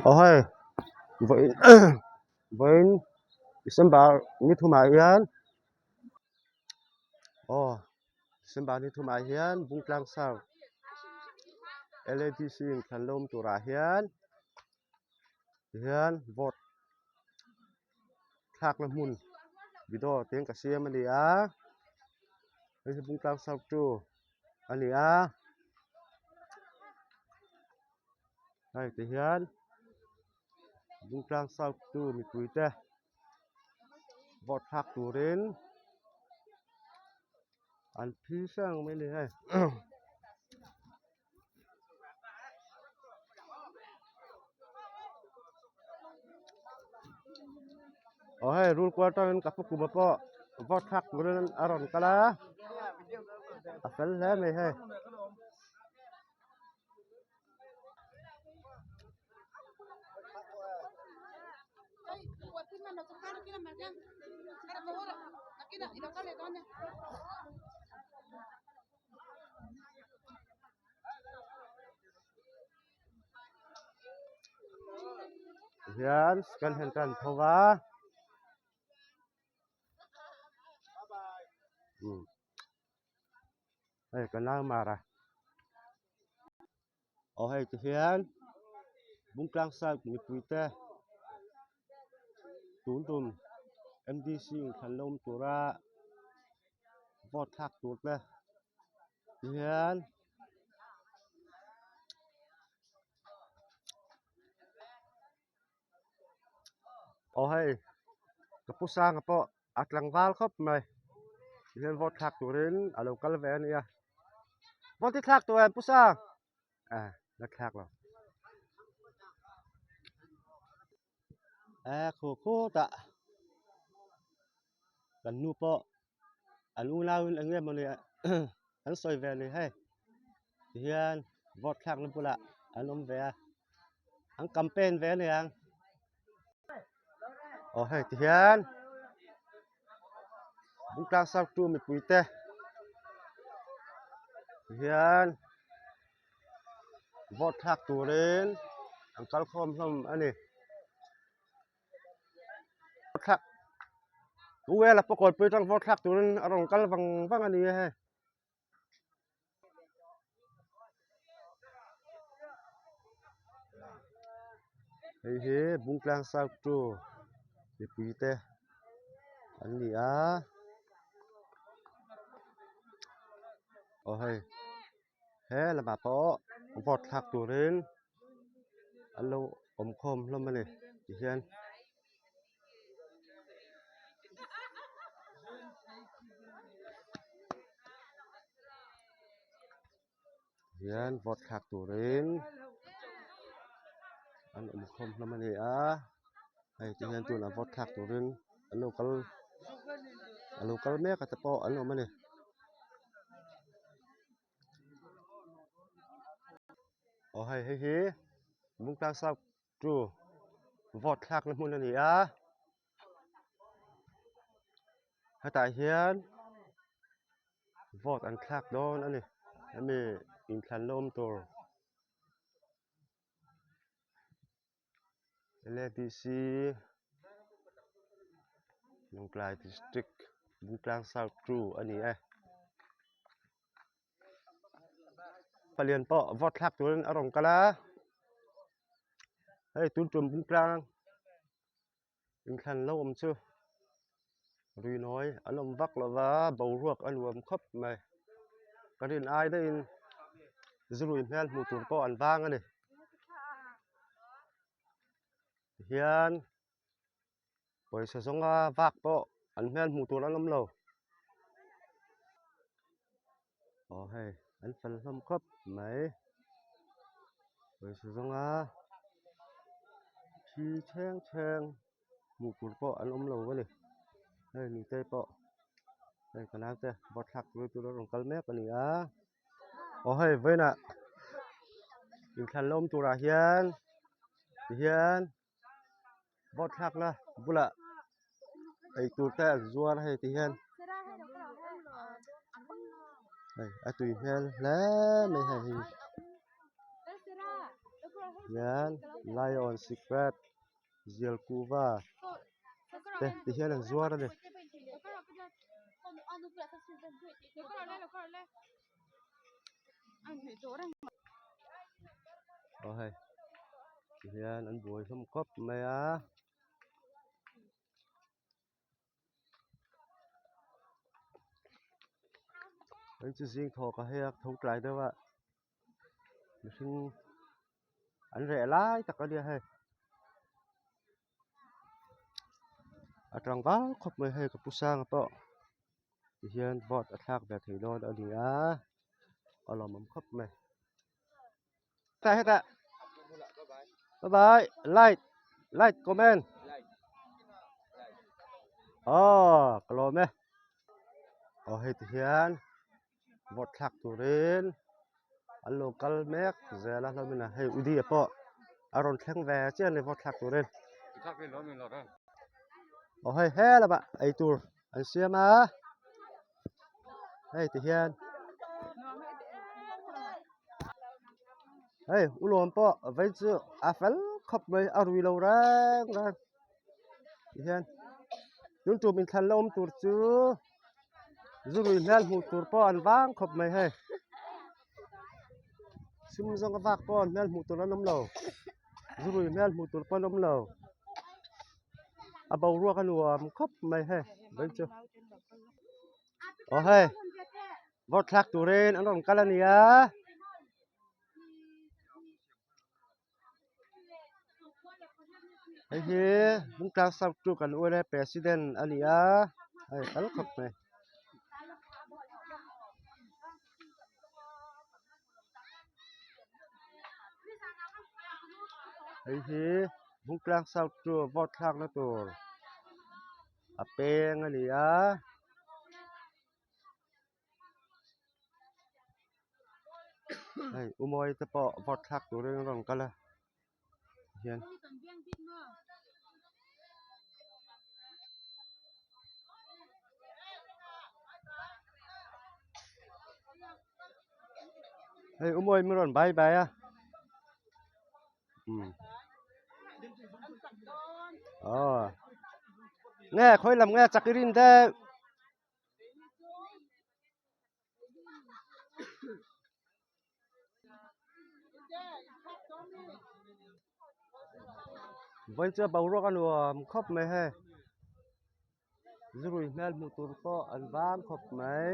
Aw hei vawiin vawiin December ni thumah hian aw December ni thumah hian Bungtlang South L A D C inthlan lawm turah hian tihian vote thlakna hmun video te ka siam a ni a hei hi Bungtlang South two a ni a hei ti hian Bungtlang South two mipui te vote thlak turin an phi hrang mai a ni hei. Aw hei rul kual tangin ka pu kuma pawh vote thlak turin a rawn kal a a fel hle mai hei. Hian second hand te an tho va umm hei ka nau mar a aw hei ti hian Bungtlang side mipui te tun tum M D C inthlan la awm tura vote thlak tur te tihian aw hei ka pu sanga pawh a tlangval khawp mai tihian vote thlak turin a lo kal ve a nia vote hi thlak tawh em pu sang a la thlak lo a khu khutah kan nu pawh an unauin eng nge mawni an sawi ve a ni hei tihian vote thlakna bulah an awm ve a an campaign ve a ni ang aw hei tihian Bungtlang South 2 mipui te tihian vote thlak turin an kal khawm hlawm a ni. Thlak Uela pawh kawlpui atang vote thlak turin a rawn kal vang vang a ni e hei. Hei hi Bungtlang South 2 mipui te an ni a aw hei he lamah pawh vote thlak turin an lo awm khawm hlawm a ni tihian. Hian vote thlak turin an awm khawm hlawm a ni a hei ti hian tunah vote thlak turin an lo kal a lo kal mek a te pawh an awm a ni. Aw hei hei hi Bungtlang South chu vote thlakna hmun a ni a hetah hian vote an thlak dawn a ni hemi inthlan la awm tur L A D C Lawngtlai district Bungtlang south 2 a ni e. Palian pawh vote thlak turin a rawn kal a hei tun tum Bungtlang inthlan lo awm chu ruihnawi an awm vak lo va boruak a nuam khawp mai ka rin ai daihin zurui hmel hmuh tur pawh an vang a ni tihian pawisa zawnga vak pawh an hmel hmuh tur an awm lo aw hei an fel hlawm khawp mai pawisa zawnga thi thleng thleng hmuh tur pawh an awm lo a ni hei nute pawh hei ka naute vote thlak tur tur a rawn kal mek a ni a aw hei vawiinah inthlan la awm turah hian tihian vote thlakna bulah eitur te an zuar a hei ti hian hei a tui hmel hle mai hei hi. Tihian Lion sikret zial kuhva te tihian an zuar a ni. Aw hei tihian an buai hlawm khawp mai a. An chi zing thawk a hei a tho tlai deuh a mihring an reh lai tak a nia hei a tlangval khawp mai hei ka pu sanga pawh tihian vote a thlak ve thei dawn a ni a a lawmawm khawp mai. Hetah hetah bye bye like like comment aw ka lawm e aw hei ti hian vote thlak turin an lo kal mek zel a hlawmin a hei udi a pawh a rawn thleng ve chiah a ni vote thlak turin aw hei he lamah eitur an siam a hei ti hian hei ulawm pawh vei chu a fel khawp mai a rui lo reng reng ti hian tun tum inthlan la awm tur chu zu rui hmel hmuh tur pawh an vang khawp mai hei sum zawng a vak pawh an hmel hmuh tur an awm lo zu rui hmel hmuh tur pawh an awm lo. A boruak a nuam khawp mai hei vawi chu aw hei vote thlak turin an rawn kal a nia hei hi Bungtlang South chu kan ur e president a ni a hei kal khawp mai. Hei hi Bungtlang South chu vote thlakna tur a peng a ni a. Hei Umawi te pawh vote thlak turin an rawn kal a hian. Hei Umawi min rawn bye bye a um aw nge khawi lam nge chak i rin deuh. Vawi chu boruak a nuam khawp mai hei zurui hmel hmuh tur pawh an vang khawp mai.